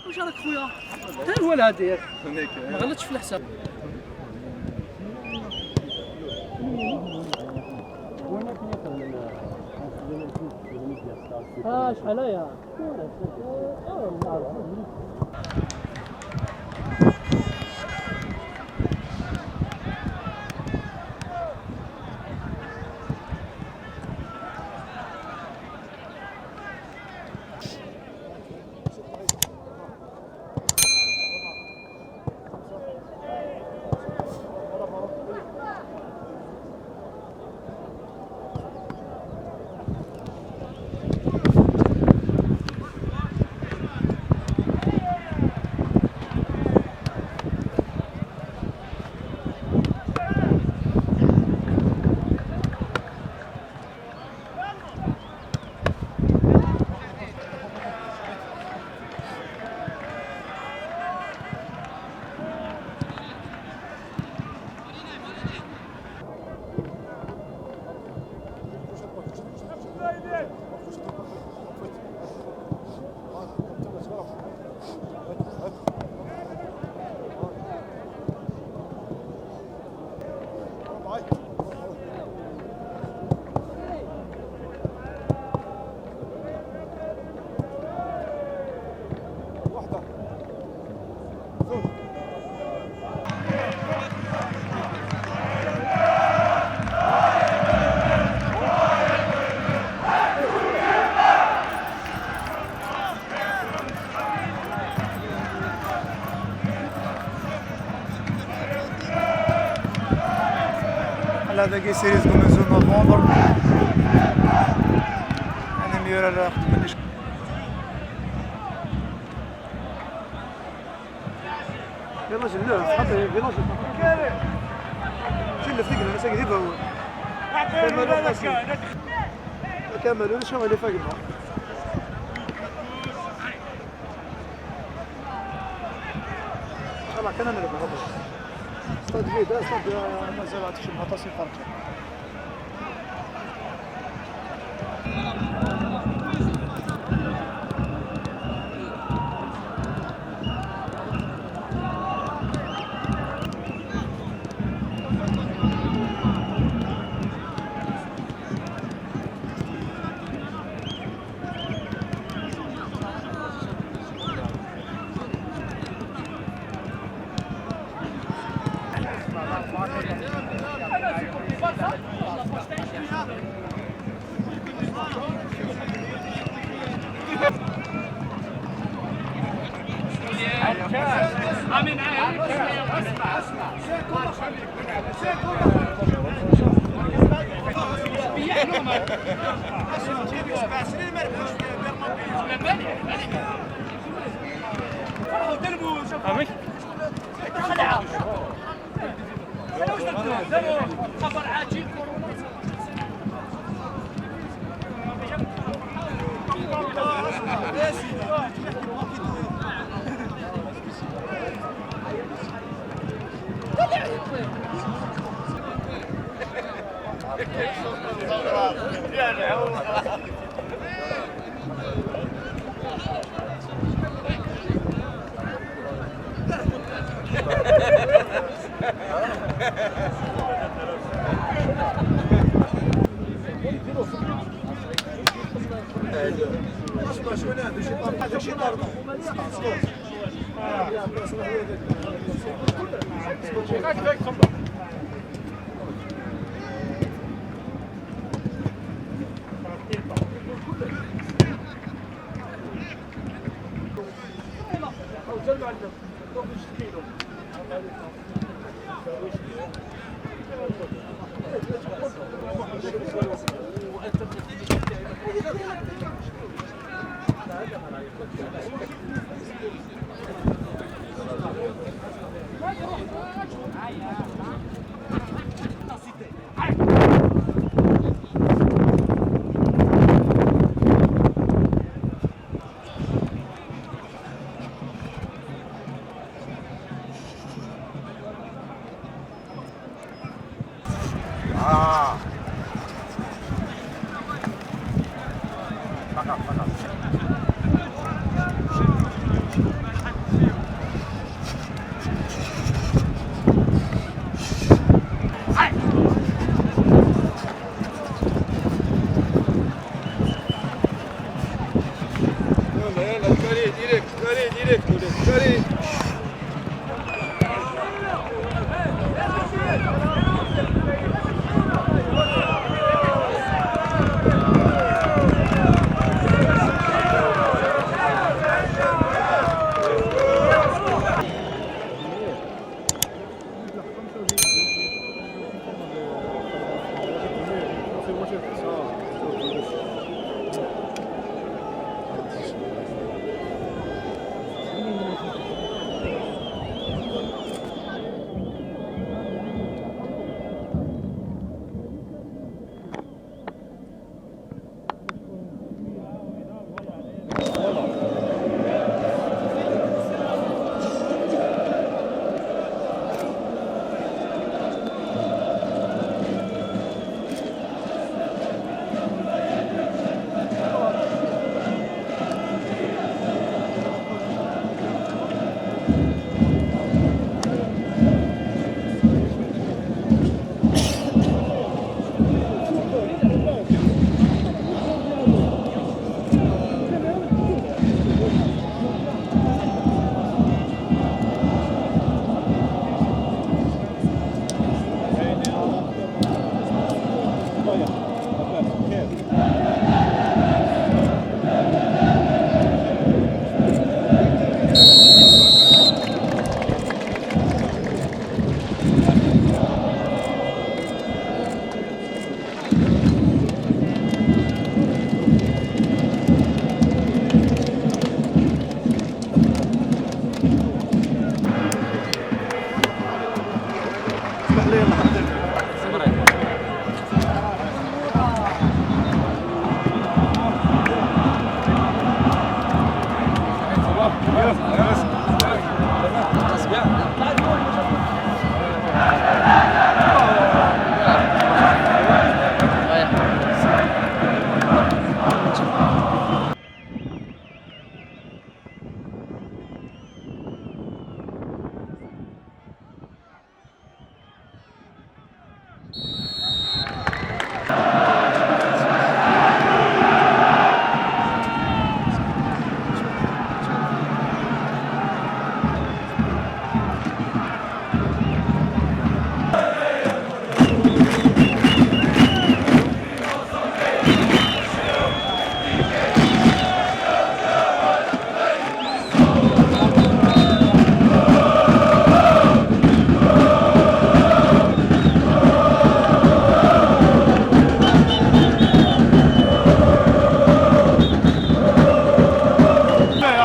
واش راك خويا؟ انت هو الهادي ياك، ما غلطتش في الحساب. شحال هيا؟ هذا كي سيريز كوميزو نوفمبر انا ميورا راه خدمت. فيلاج اللوف خاطر فيلاج شو فيك انا ساكن هو كملوا شنو اللي فاقنا. ان شاء الله كان نربح استاد فيدا استاد مازال عندك شي مطاسي فرق. خبر عاجل. يلا يلا carré direct carré direct ولاد carré. اسمح لي الله يحفظك.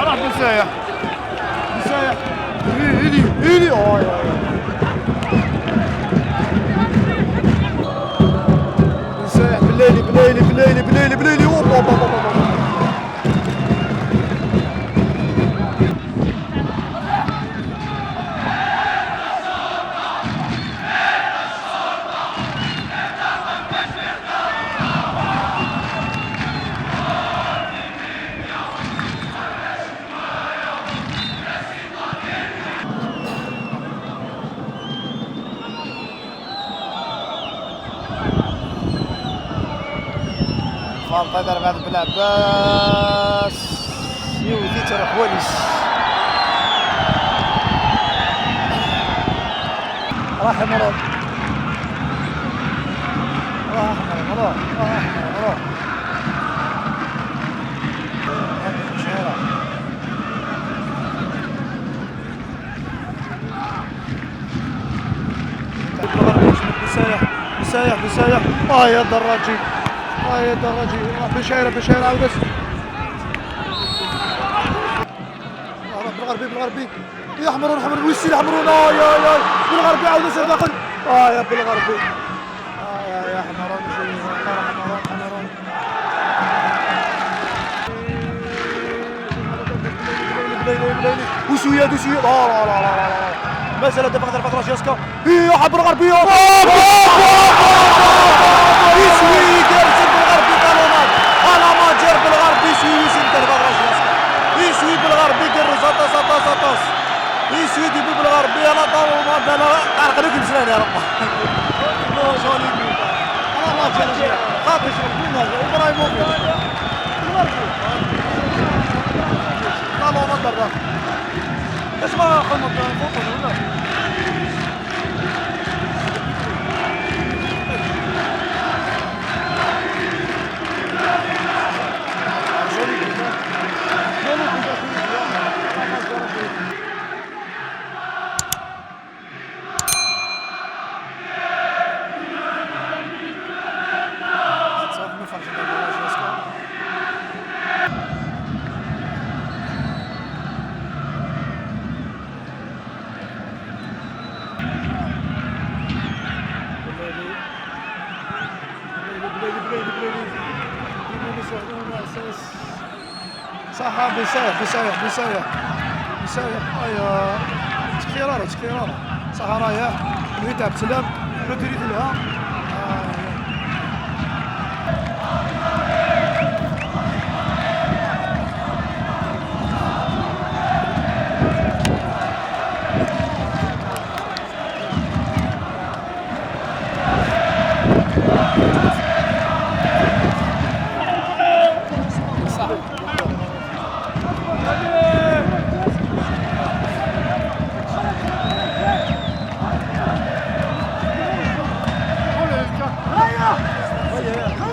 راح بن سايح بن سايح إلي إلي بن سايح بليلي بليلي بليلي بليلي بليلي أوب أوب أوب أوب. فالطة ضرب هذا بالعباس يودي تروح وليس راح مرض راح مرض راح راح راح بسايح بسايح بسايح يا دراجي يا دراجي بشايره بشايره عاودت بالغربي بالغربي يحمرون حمرون ويسير يحمرون يا يا بالغربي عاود سير داخل يا بالغربي يا يا حمرون حمرون حمرون وسوياد وسوياد لا لا لا لا لا ما زال دابا ضربة راشياسكا يا حبر غربي يسوي كارثة بالغربي طالونات على ماجر بالغربي يسوي ضربة راشياسكا يسوي بالغربي كيرو ساطاس ساطاس ساطاس يسوي ديبو بالغربي انا طالونات انا عرقلك مسلان يا رب نو جولي بيوت انا ماجر خاطر شغل ابراهيموفيتش بالغربي. ما خدمت فوتو ولا صح بيسايح بيسايح بيسايح بيسايح ايا تخيرارة تخيرارة صح رايح نويت عبد السلام رودريت لها. ملك هيا هيا.